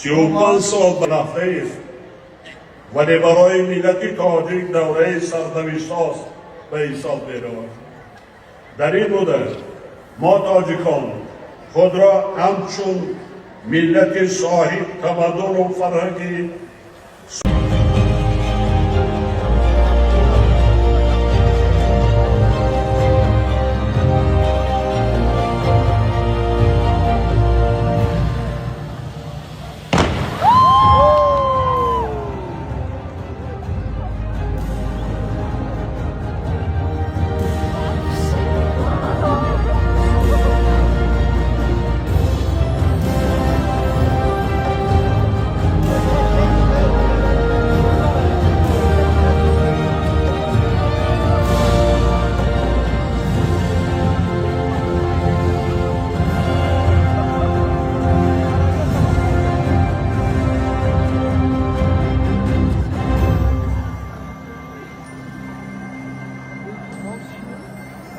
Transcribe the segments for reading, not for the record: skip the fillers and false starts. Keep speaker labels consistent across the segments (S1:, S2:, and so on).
S1: 35 сол рафтаест, вале барои миллати тоҷик давраи сарнавиштсоз ба ҳисоб меравад. Дар ин муддат мо тоҷикон худро ҳамчун миллати соҳиб тамаддуну фарҳанги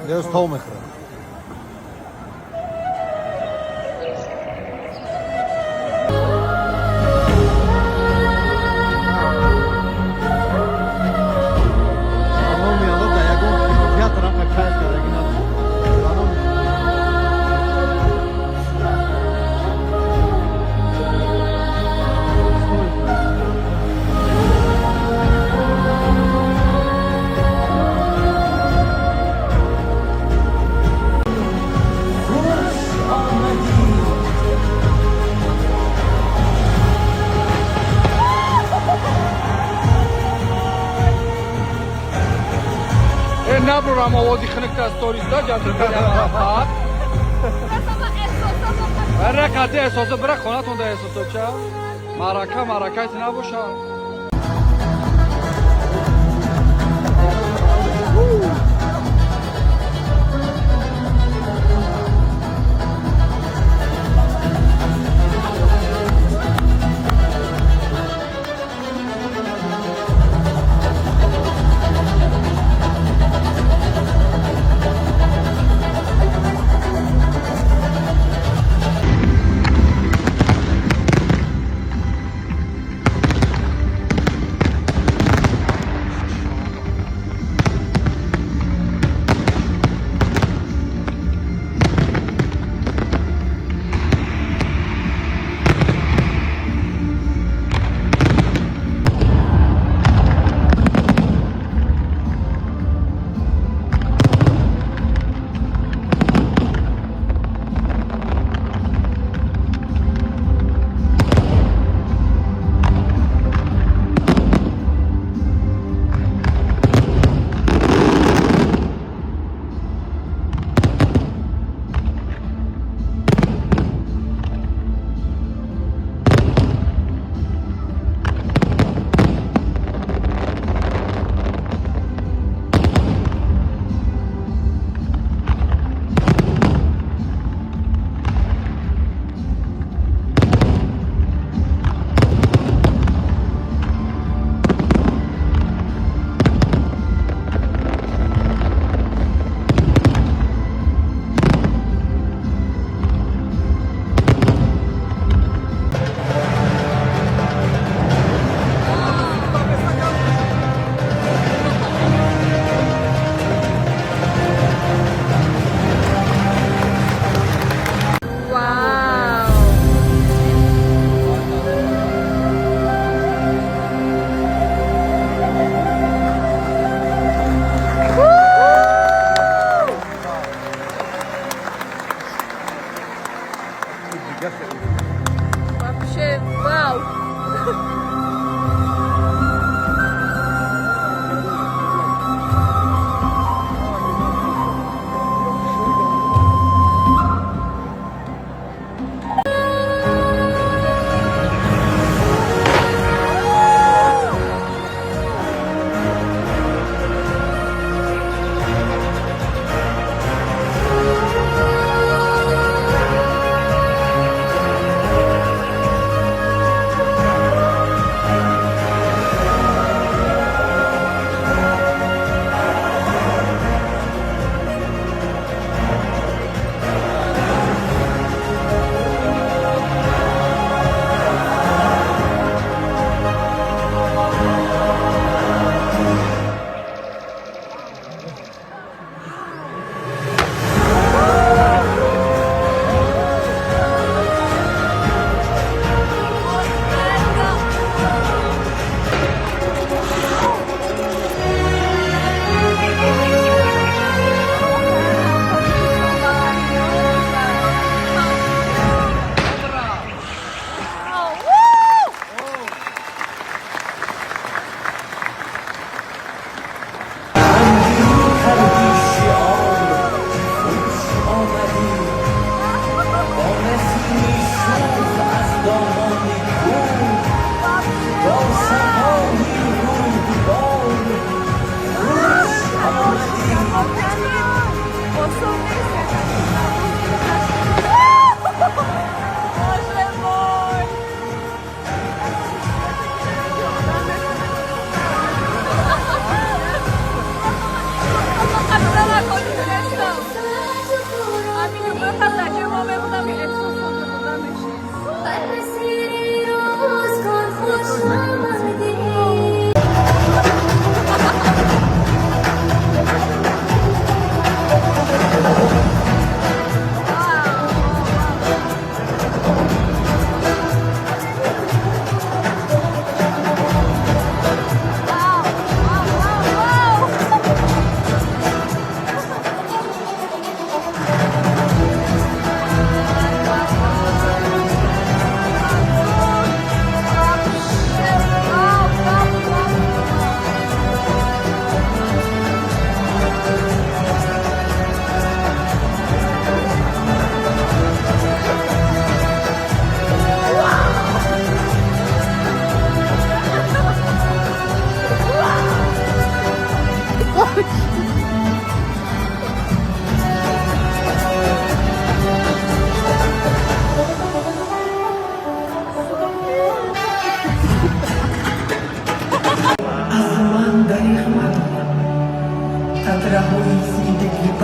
S2: Deus tome, cara.
S3: Набурам овози хунукта сториста ҷазрат. Ракати эҳсосо бира хонатонда эҳсосо ча марака маракати набоша.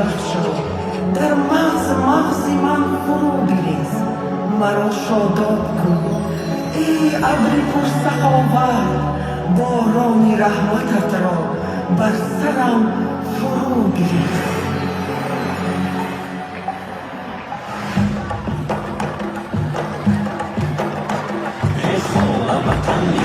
S2: бахшо, дар мағз мағзи ман фурӯ бирез, маро шодоб кун. Эй абри пурсаховат, борони раҳмататро бар сарам фурӯ бирез.
S4: I told you,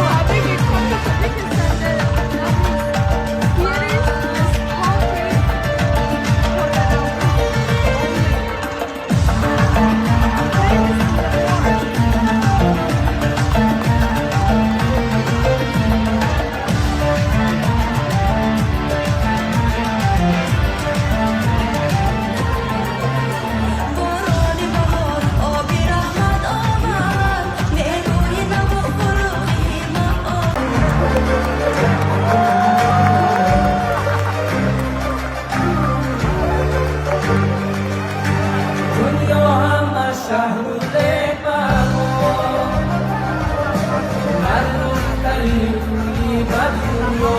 S4: حبيبي كنت خليك السنة. Here is this coffee for the only. Famous in the world.
S5: Борони баҳор оби раҳмат омад, нерӯи наву фурӯғи маъон.
S6: Дунё ҳама шаҳру бемаъмон, мардумтарин кӯи баддунё.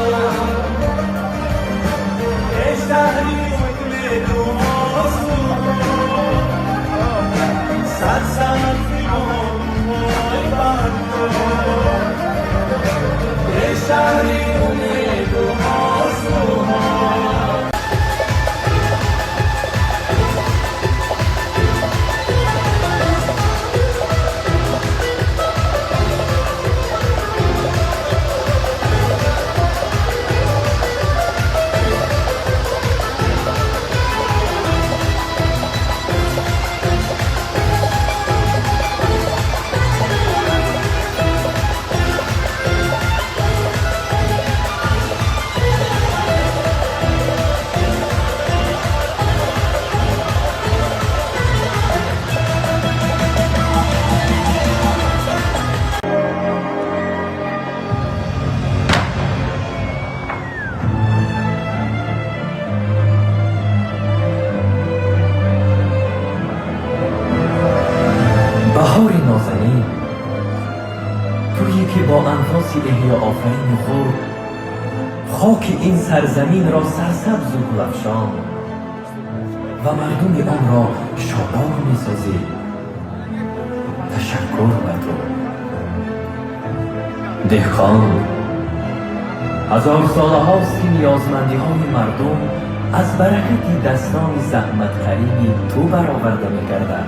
S6: Эй шаҳри умеду орзу, сарсабзи боғҳои бардор. Эй шаҳри умеду орзуҳо.
S7: Баҳори нозанин, туе ки бо анфоси эҳёофарини худ хоки ин сарзаминро сарсабзу гулафшон ва мардуми онро шодоб месозӣ, ташаккур ба ту. Деҳқон, ҳазорсолаҳост ки ниёзмандиҳои мардум аз баракати дастони заҳматкарини ту бароварда мегардад.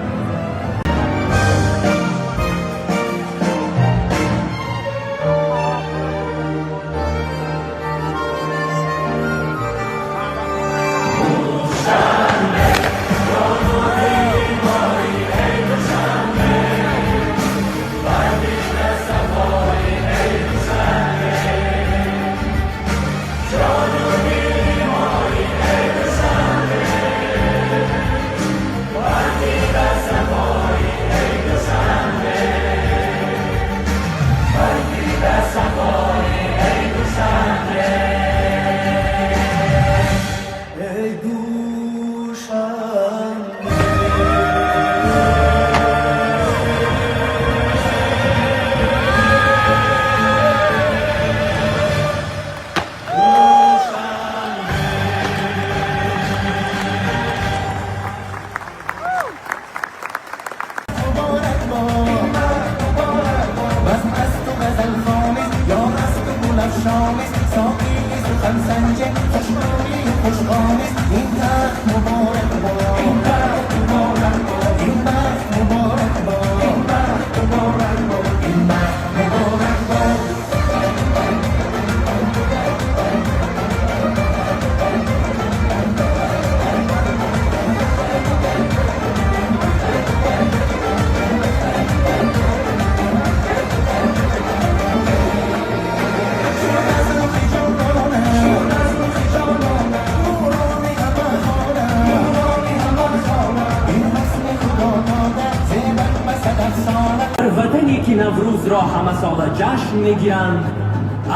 S7: Наврӯзро ҳамасола ҷашн мегиранд,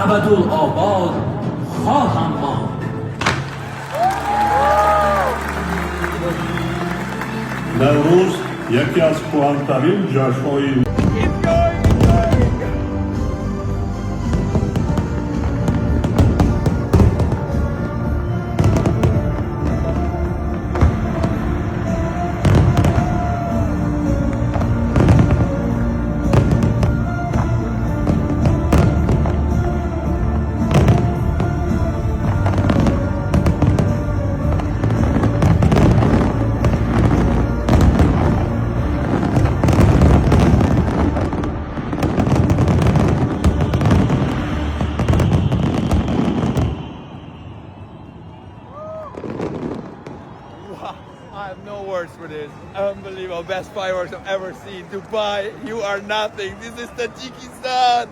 S7: абадулобод хоҳам монд.
S1: Наврӯз яке аз кӯҳантарин ҷашнҳои
S6: Keep going, going. Wow, I have no words for this. Unbelievable. Best fireworks I've ever seen. Dubai, you are nothing. This is Tajikistan.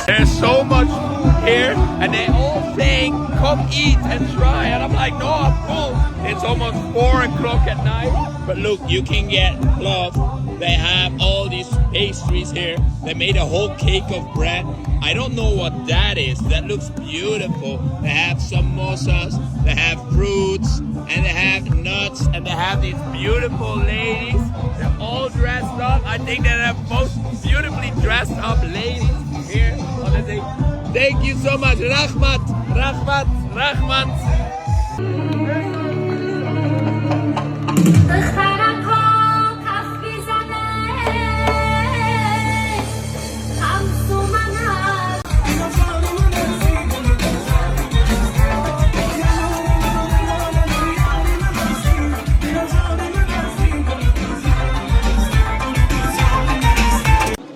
S6: There's so much food here, and they all saying, "Come eat and try." And I'm like, "No, I'm full." It's almost 4 o'clock at night. But look, you can get plov. They have all these pastries here. They made a whole cake of bread. I don't know what that is. That looks beautiful. They have samosas, they have fruits, and they have nuts, and they have these beautiful ladies. They're all dressed up. I think they're the most beautifully dressed up ladies here on the thing. Thank you so much. Rahmat, Rahmat, Rahmat.
S5: دخترکا کف بزنه همسو من.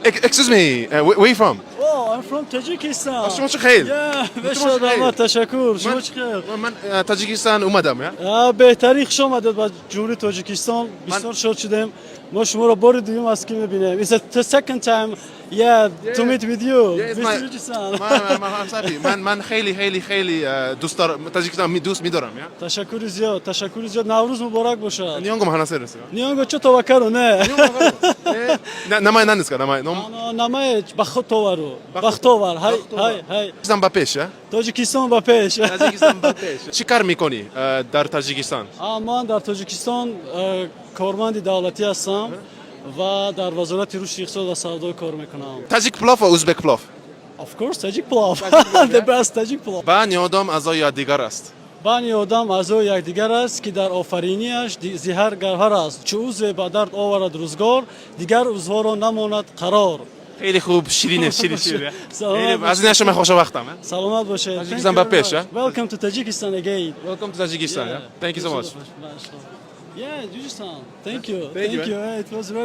S8: Excuse me, where you from?
S9: Oh, I'm from Tajikistan.
S8: شما چه خیر؟
S9: Yeah,
S8: شما
S9: بشار
S8: چه خیر؟
S9: رحمت تشکر. شما چه خیر؟
S8: من تاجیکستان اومدم یا.
S9: بهترین خوش آمدید به جمهوری تاجیکستان. بسیار شاد شدیم. ما شما را بار دوم است که میبینیم. It's the second time, yeah, to meet with you.
S8: Yeah, it's
S9: Mr.
S8: my-
S9: Tajikistan.
S8: من من I'm happy. من خیلی خیلی خیلی دوست دارم تاجیکستان می دوست میدارم یا.
S9: تشکر زیاد، تشکر زیاد. نوروز مبارک باشد.
S8: 日本語も話せるんですよ。
S9: 日本語ちょっとわかるね。
S8: な名前何ですか名前。の
S9: あの名前バホトワル。バフトワル。はいはいはい。
S8: タジキスタン ба пеш я.
S9: تاجیکستان ба пеш.
S8: تاجیکستان ба пеш. چی کار میکنی در تاجیکستان؟
S9: من در تاجیکستان کارمند دولتی هستم و در وزارت رشد اقتصاد و سودا کار میکنم.
S8: تاجیک پلوف و ازبک پلوف.
S9: Of course, Tajik plov. The best Tajik plov.
S8: بنی آدم اعضای یکدیگر است.
S9: بنی آدم اعضای یکدیگر است که در آفرینیش ز هر گوهر است. چو عضو به درد آورد روزگار، دیگر عضوها را نماند قرار.
S8: خیلی خوب شیرینه شیرین شیرین.
S9: سلامت
S8: خیلی از این شما خوشوقتم.
S9: سلامت باشه.
S8: تاجیکستان به پیش، ها؟
S9: Welcome to Tajikistan again.
S8: Welcome to Tajikistan. Yeah. Thank you so much.
S9: Yeah, Tajikistan. Thank you.
S8: Thank you.
S9: Thank you. It was very